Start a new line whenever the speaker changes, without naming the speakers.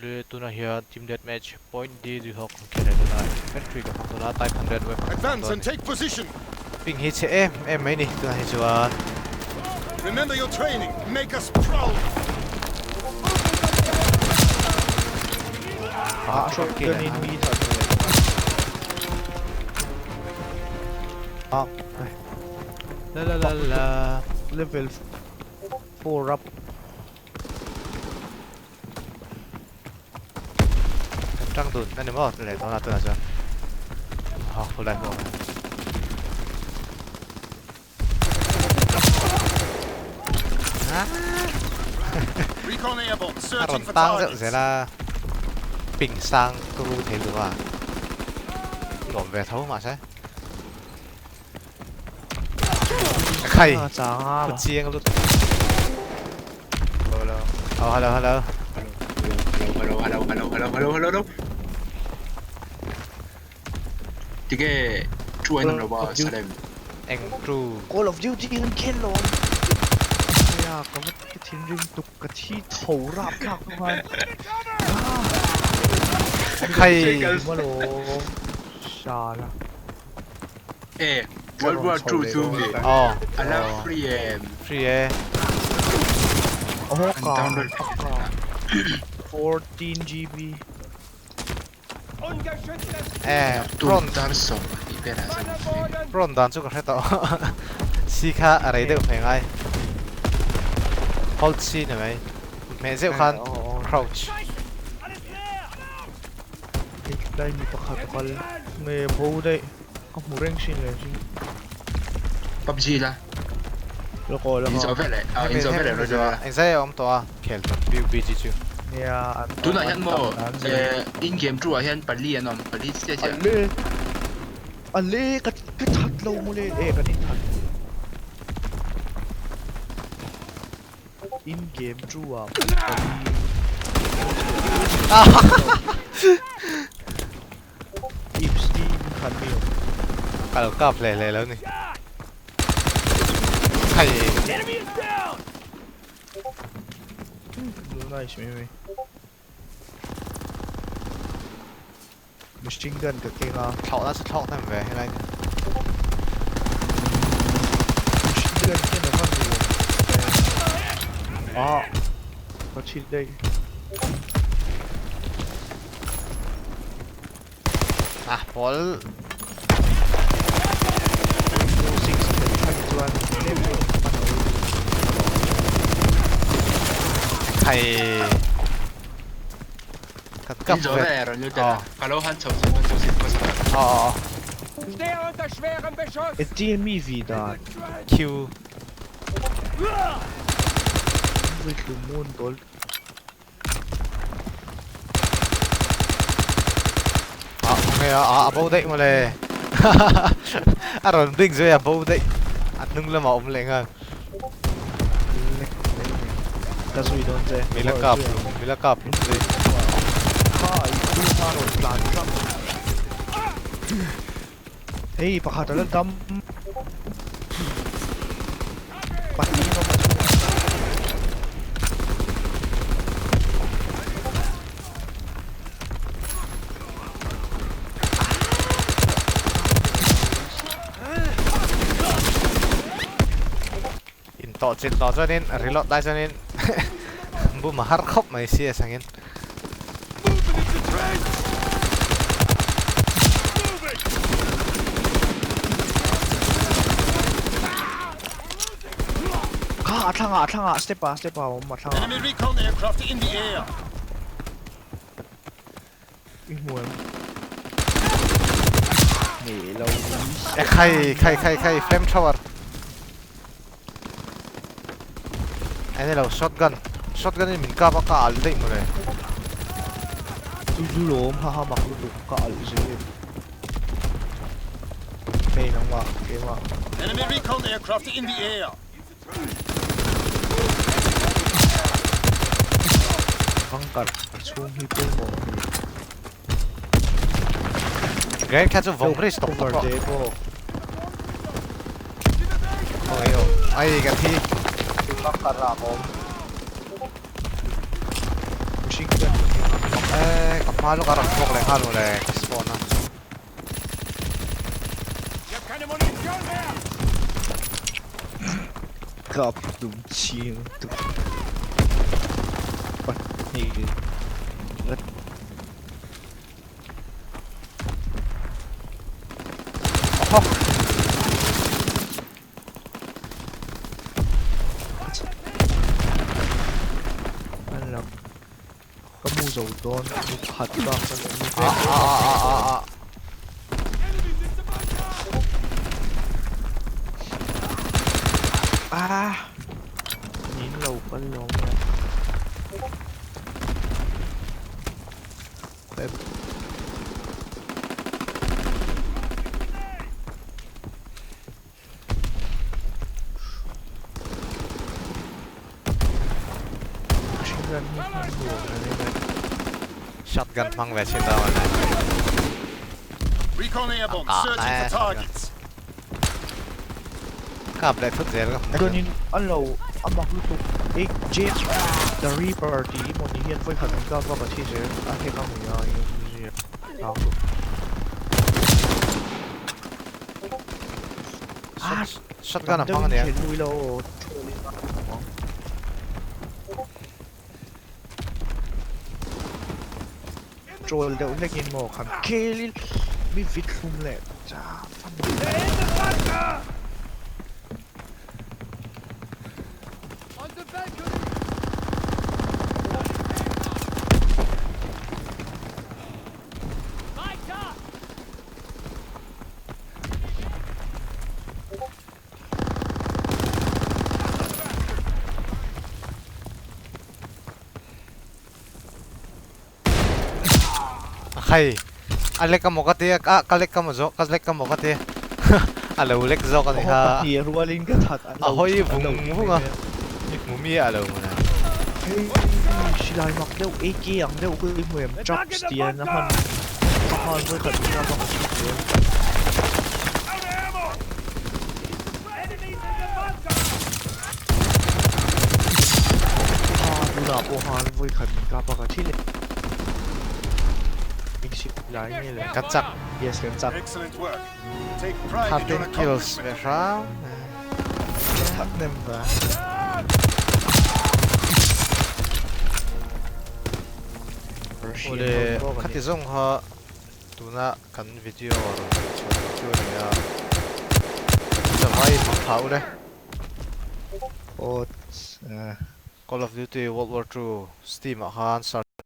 Le tunah hian team death match point D zui hawk kan khel leh dawn a, infantry kan hmang dawn a, type 100 weapon kan hmang
Advance
dawn a
and
ni.
take position.
Ping hi chhe em em mai ni tunah hi chuan.
Remember your training, make us proud.
Pakhat chu kan kill
Shotgun
leh
in
a.
mi that leh
Ah la la la la.
Level 4 up.
Kan tang dun ani maw leh dawn a tunah chuan ha full life pawh
Recon airborne
a
searching
rawn
for
tang zeuh
targets.
zel a ping sang turu thei duh a lawm ve tho mahse Khai Thu chiang lut
Hello
Oh hello hello
Hello hello hello hello hello hello hello Tige chu ai nam lo ba Salem
Eng chu
Call of Duty kan khel lo Nia ka va ka thinrim tuk ka thi tho rap thlak tu khan
Khai
Shala
E World War II chu mi a la free em?
Free e.
An download vek thei a.
14 GB.
E
Tun dar 20 velah chuan a free ve.
Prawn dan chu ka hre tawh. Si kha a rei deuh hmeh ngai. Hold C ni mai. Hmeh zeuh khan crouch.
Hetlai mi pakhat a kal nge bo daih ka hmu reng sin leh sin.
PUBG la.
Lawk aw lawk aw.
Inzawh veleh ah inzawh veleh rawn la.
Engzai a awm tawh a khel tawh PUBG chu.
Nia an
Tunah hian maw
tam dan zel.
In game two ah hian pali an awm pali chiah chiah.
Ale ale ka ka that lo mawle e kan in that. In game two ah pali Ipsty in khan mi awm.
Kal kap hle hle lo ni. Khai.
Nice mai mai. Machine gun ka keng a.
Thlawhna chu thlawk hnem ve helai ni.
Machine gun ken a van duh awm. Ah ka chhit daih.
Ah pawl.
Rainbow Six khelh thlak chuan tlem chu hman a ul.
Khai. Ka kap
In zawh
ve.
ve rawn lut a, ka lo han chho chho han chho sin hmasa.
Aw.
Engtin mi vi dan?
Q.
Vui tlum mun tawl.
Ah khawnge a ah a bo daih mawle a rawn bik zui a bo daih a hnung lamah a awm leh nghal.
Ka zui dawn che.
Mila kap mila kap zui.
Kha i thu kha rawn tlan tlat. Hei pakhat a la dam. Pahnih in awm a chhungah.
In tawh chilh tawh chuanin reload lai chuanin bum a har khawp mai cs angin.
Kha a thlangah a thlangah step ah step ah a awm a thlangah.
Enemy recon aircraft in the air.
I hmu em? Hneh lo.
E khai khai khai khai flame thrower. Ene lo shotgun shotgun in min kap a ka alh daih mawle.
Chu chu lawm ha ha mak lutuk ka alh zel. Hei nangmah keimah.
Enemy recon aircraft in the air.
Bunker chhung hi pawimawh a ni.
Grenade kha chu vawng ri stop tawp rawh. Ai ka thi.
Bunker ah ka awm. Machine gun ka keng a.
hma lawk a rawn chhuak leh nghal mawle ka spawn a.
Kap tum ching tuk pahnih Ka mu zo dawn mu khat bak ka lo ni vek. Ah! Min lo kal lo maw?
Shotgun hmang ve chin dawn a
Recon airborne,
Ah,
searching
eh,
for targets.
Kap leh thut zel ka hmu.
Chuanin an lo a mak lutuk ei James the Reaper tih emaw ni hian vawikhat an kap a ka thi zel a hek a hmui a
Shotgun a hmang ania.
Troll deuh hlekin maw khan khel in mi vit hlum leh cha fan.
Khai a lek amaw ka tia a ka lek amaw zawk ka lek amaw ka tia a lo lek zawk a ni kha
rualin ka that
a hawi vung vung a i hmu miah lo mawle.
Hei silai mak deuh AK ang deuh ka i hmu em trucks tih a hman a hman vawikhat in a vak a chhuk zel. A tunah pawh khan vawikhat min kap a ka thi leh eng silai nge le.
Ka chak.
Yes kan chak.
13 kills ve hram.
Ka that hnem va.
Awle khati zawng kha tuna kan video rawn tih chhuah ang chu a ni a, zavai hmang phah u le. Call of Duty World War Two Steam ah khan search.